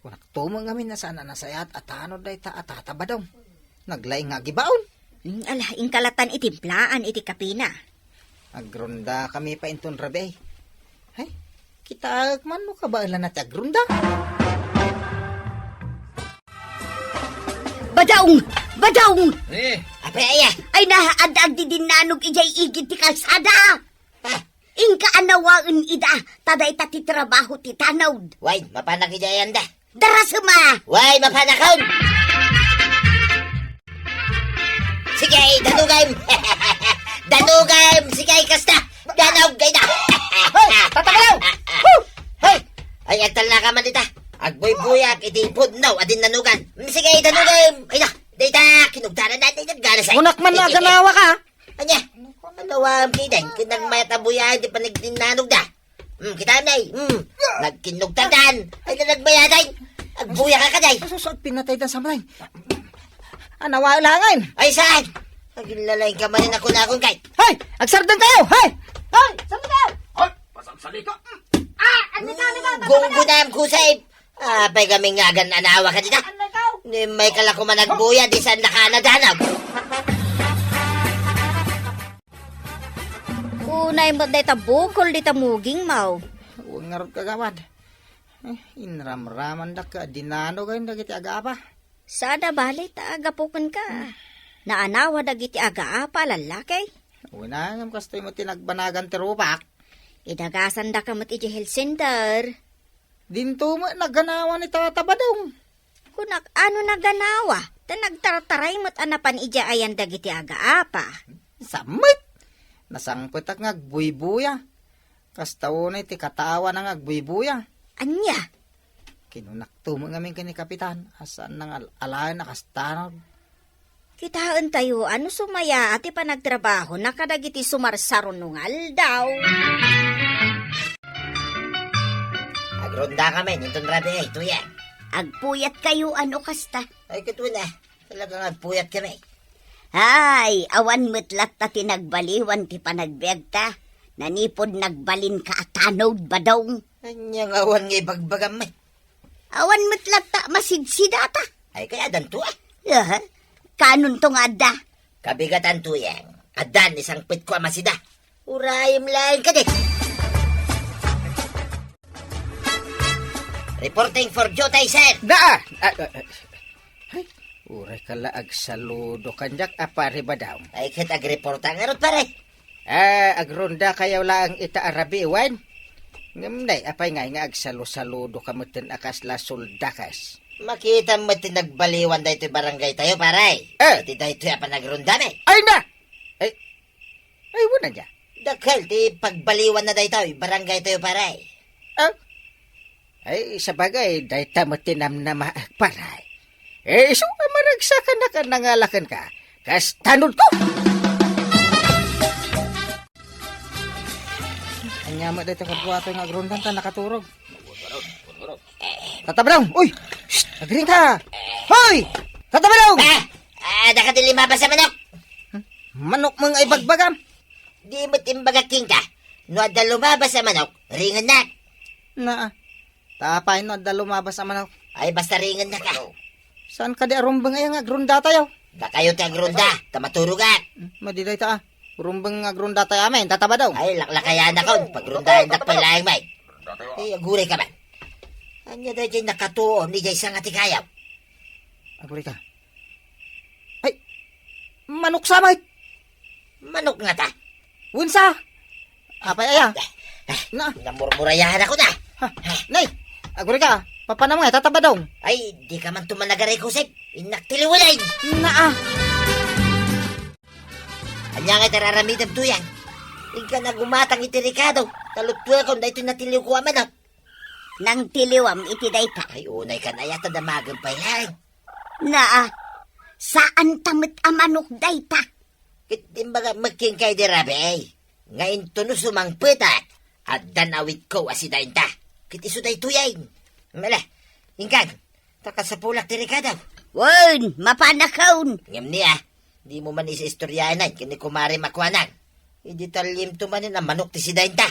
Kunak to met ngamin a saan a nasayaat a tanod dayta a Tata Badong. Naglaing nga agibaon. Mm, ala, inka lattan itimplaan iti kapena. Agrondakami pay inton rabii. Ay, kitaek man no kabaelanna ti agronda. Badong! Badong! Eh. Apay aya? Ay, na, ad-, agdidinnanog idiay igid ti kalsada. Ah. Inka anawaen ida, ta dayta ti trabaho ti tanod. Way, mapanak idiay anda. Darasem a! Way, mapanakon! Sige, danugem! Danugem! Sige, kasta! Danug, kayda! Hoy! Tatakalaw! Hoy! Ay, agtalna ka man dita. Agbuybuyak, iti pudno, adin nanugan. Mm, sige, danugem! Ay na, dayta, kinugtaran na, dayta, gana sa. Kunak man no aganawaka. Ania? Ano, am, kideng, kinagmayat a buyaen ti panagdinnanog da. Hmm, kita, nay. Hmm, nagkinnugtadan. Ay, na nagmayaday. Agbuyaka, day. Sus, sus, pinatay da sa matay. Anawa langan. Ay, saan? Aginlalay ka man, ako na akong kay. Hoy! Agsardeng kayo! Hoy! Hoy! Sardeng kayo! Hoy! Pasagsalika! Ah! Ano ka, ano ka? Gunggunam, kusay! Apay kami nga agan-anawa ka dita? Ni may kala ko managbuya, di saan nakaanadanag. Unay met dayta bukol dita muging, maw. Wen ngarud, kagawad. Eh, inramraman da ka dinano gayon dagiti agapa. Sada bali ta agapuken ka. Naanawa dagiti agaapa, lallaki. Wen, ngem kastoy met ti nagbanagan ti rupak. Idagasan da ka met iti health center. Dinto met naganawa ni Tata Badong. Kunak, ano naganawa? Ta nagtartaray met a napan idiay ayan dagiti agaapa. Sammet! Nasangpetak nga agbuybuya. Kasta unay ti katawana nga agbuybuya. Ania? Kinunakto met ngamin ken ni Kapitan, a saan nga al-, alaen a kastano. Kitaentayo a no sumayaat ti panagtrabahona kadagiti sumarsarno nga aldaw. Agrondakamin inton rabii, Tuyang. Agpuyatkayo a no kasta? Ay, ket wen a, talaga nga agpuyatkami. Ay, awan met latta ti nagbaliwan ti panagbiagta. Nanipud nagbalinka a tanod, Badong. Ania nga awan nga ibagbagam met? Awan met latta masidsidata. Ay, kaya adanto, eh. Aha. Kanunto nga adda? Kabigatan, Tuyang. Addan isangpetko a masida. Urayem laeng kadi. Reporting for duty, sir. Daa! Ah, ah, ah. Ay, uray ka la agsaludo kaniak a pare Badong. Ay, ket agreporta ngarud, pare. Ah, agrondakayo laeng ita a rabii wen? Ngem nay, apay ngay nga agsalusaludo ka metten a kasla soldakes? Makitam met ti nagbaliwan daytoy barangay tayo, pare. Eh. Iti daytoy a panagrondami. Ay na! Ay, ay, wala niya. Dakkel ti pagbaliwan na daytoy barangay tayo, pare. Ah? Ay, sabagay, dayta met ti namnamaek, pare. Eh, isu nga maragsakan a nangalaken ka, kas tanod ko! Anya met dayta kabuato nga agrondanta, nakaturog. Tata Badong! Uy! Shh! Agring ka! Hoy! Tata Badong! Ah! Ah, daka ti lumabas a manok! Manok mo nga ibagbagam? Di met imbagak kenka, no adda lumabas a manok, ringennak. Naa. Ta apay no adda lumabas a manok? Ay, basta ringennak a. Saan kadi a rumbeng aya nga agrondatayo? Dakayo ti agronda, ta maturogak. Hmm, madi dayta a. Rumbeng nga agrondatayo amin, Tata Badong. Ay, laklakayanakon, pagrondaendak pay laeng met. Ay, aguray ka man. Ania daydiay nakatuon, idiay sanga ti kayaw? Aguray ka. Ay, manok sa met! Manok ngata? Wensa? Apay aya? Na. Namurmurayahan ako na. Ha, nay, aguray ka, papanam nga, Tata Badong. Ay, di ka man tuman nagaray, Kusip. Innak ti liwilay. Naa. Ania nga iti ar-aramidem, Tuyang? Inka nagumatang iti rekado, ta luttuekon daytoy natiliwko a manok. Nangtiliwam iti dayta. Ay, unay kan aya, ta damagem pay laeng. Naa, saan ta met a manok dayta? Ket imbaga met kenka idi rabii, nga intono sumangpetak, addan awitko a sidaenta. Ket isu daytoyen. Mala, inkan, ta kasapulak ti rekado. Wen, mapanakon. Ngem ni a, dimo man is-istoriaen ken ni kumare makuanan. Idi talliemto manen a manok ti sidaenta.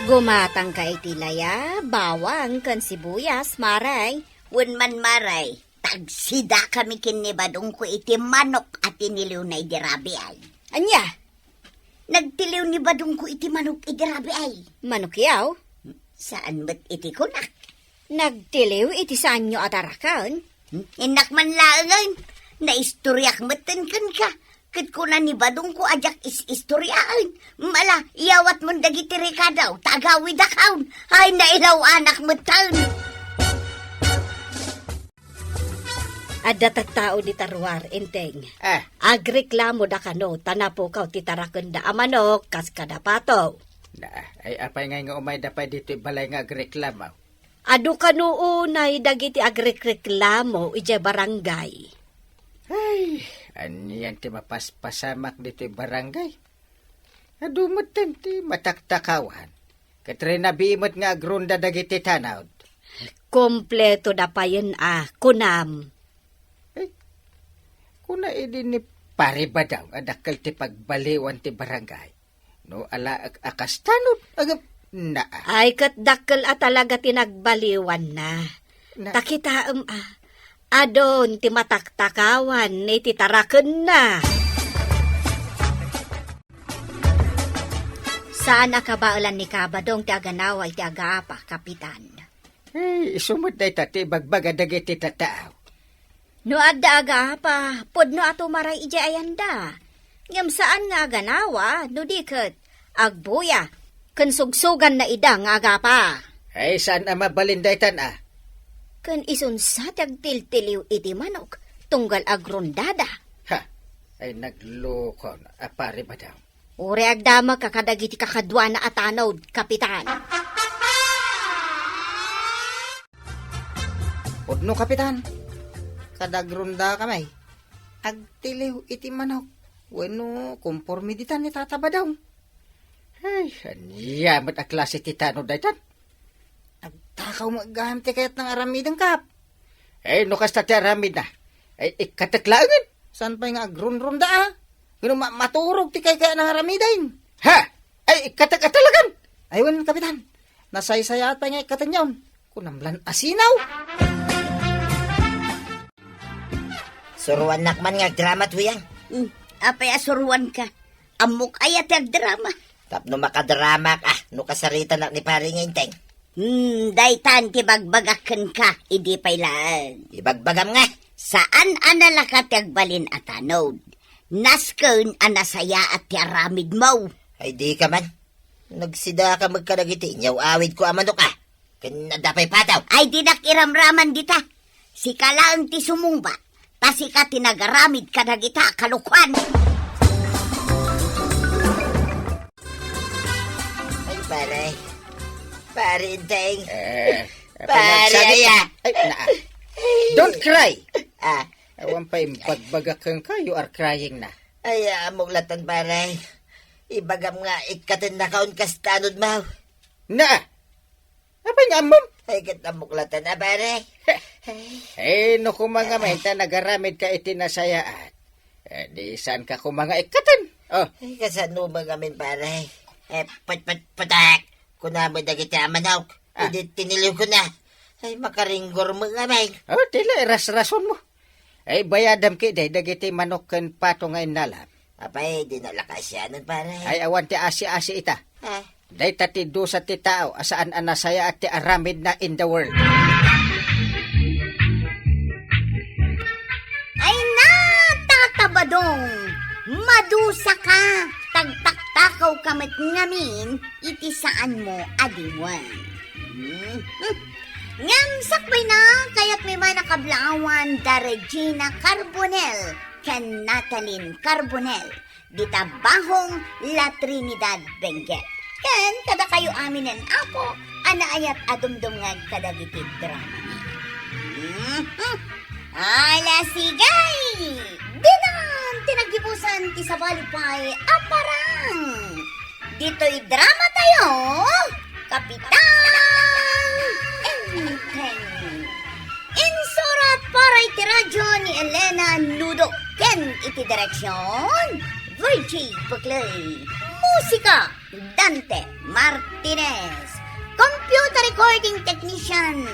Gumatangka iti laya, bawang, ken sibuyas, maray. Wen man, maray, tagsidakami ken ni Badongko iti manok a tiniliwna idi rabii. Ania? Nagtiliw ni Badongko iti manok idi rabii. Manok yaw? Saan met iti kunak. Nagtiliw iti saanyo a taraken? Hmm? Innak man laengen, naistoriak metten kenka. Ket kuna ni Badongko a diak is-istoriaen. Mala, iyawatmon dagiti rekado, ta agawidakon. Ay, nailaw-anak metten. Adda tattao dita ruar, Enteng. Ah. Agreklamo da kano, ta napukaw ti tarakenda a manok, kas kada Pato. Na, ay, apay ngay nga umayda pay ditoy balay nga agreklamo? Adu kano unay dagiti agrekreklamo idiay barangay. Ay, anian ti mapaspasamak ditoy barangay? Adu metten ti mataktakawan. Ket rinabii met nga agronda dagiti tanod. Kompleto da payen a kunam. Ay, kuna idi ni Pare Badong a dakkel ti pagbaliwan ti barangay. No alaek a kastanod, agam-, na. Ay, ket dakkel a talaga ti nagbaliwanna. Na. Ta kitaem a, adun ti mataktakawan iti tarakenna. Saan a kabaelan ni Kabadong ti aganawa iti agaapa, Kapitan. Ay, isu met dayta ti ibagbaga dagiti tattao. No adda agaapa, pudno a tumaray idiay ayanda. Ngem saan nga aganawa, no di ket agbuya, ken sugsuganna ida nga agapa. Ay, saan a mabalin daytan a? Ken isunsa ti agtiltiliw iti manok tunggal agrundada? Ha, ay naglukon a pare Badong. Uray agdamagka kadagiti kakaduana a tanod, Kapitan. Pudno, Kapitan. Kadagrunda kami. Agtiliw iti manok. Wenno, konporme ditan ni Tata Badong. Ay, ania met a klase ti tanod daytan? Agtakaw met gayam ti kayatna nga aramiden, Kap. Eh, no kasta ti aramidna, ay ikkatek laengen. Saan pay nga agrunrunda a? Ngem ma-, maturog ti kaykayatna nga aramiden. Ha? Ay ikkatek a talagan? Ay wen, Kapitan. Nasaysayaat pay nga ikkatenyon. Kunam lan asinaw. Suruannak man nga agdrama, Tuyang. Hmm, apay a suruanka? Ammok aya ti agdrama. Tapno makadramak a no kasaritanak ni Pari nga Enteng. Hmm, daytan ti bagbagak kenka, idi pay laeng. Ibagbagam nga. Saan a nalaka ti agbalin a tanod. Nasken a nasayaat ti aramidmo. Ay, dika man. Nagsidaka met kadagiti inyaw-awidko a manok a. Ken adda pay pataw. Ay, dinak iramraman dita. Sika laeng ti sumungbat. Ta sika ti nagaramid kadagita a kalokuan. Ay, pare. Pare Enteng. Eh, Pare, panagsagit- aya. Ay, naa. Don't cry. Ah. Awan pay imbagbagak kenka, you are crying na. Ay, ammok latta, pare. Ibagam nga ikkatennakaon kas tanodmo. Na. Apay nga ammom? Ay, ket ammok latta, pare. Eh, no koma nga met ta nagaramidka iti nasayaat. Eh, di saanka koma nga ikkaten. Oh. Ay, kasano man ngamin, pare? Eh, put-, put-, putek! Kunam met dagiti a manok. Ah. Idi tiniliwko na. Ay, makaringgor met ngamin. Oh, ti la, irasrasonmo. Ay, bayadam ketdi dagiti manok ken pato nga innalam. Apay, di nalakasianan, pare. Ay, awan ti asi-asi ita. Ah. Dayta ti dusa ti tao a saan a nasayaat ti aramidna in the world. Ay na, Tata Badong! Madusaka! Tagtaktakawka met ngamin iti saanmo a dimuen. Hmm. Ngem sakbayna, kayatmi man a kablaawan da Regina Carbonell ken Natalie Carbonell, dita Bahong La Trinidad, Benguet. Ken kadakayo aminen, Apo, a naayat a dumdumngeg kadagiti dramami. Mhm. Ala, sige! Dinan ti naggibusan ti sabali pay a parang! Ditoy drama tayo, Kapitan Enteng. Insurat para iti radyo ni Elena Nudo ken iti direksyon, Virgie Buclay. Musika, Dante Martinez. Computer recording technician,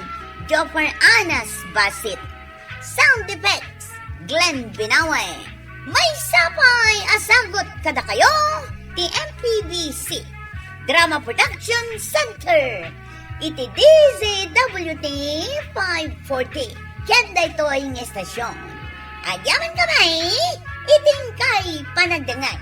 Joffer Anas Basit. Sound effects, Glenn Binawe. Maysa pay a sagut kadakayo ti M P B C Drama Production Center iti D Z W T five forty. Ken daytoy nga estasyon, agyamankami iti inkay panagdengngeg.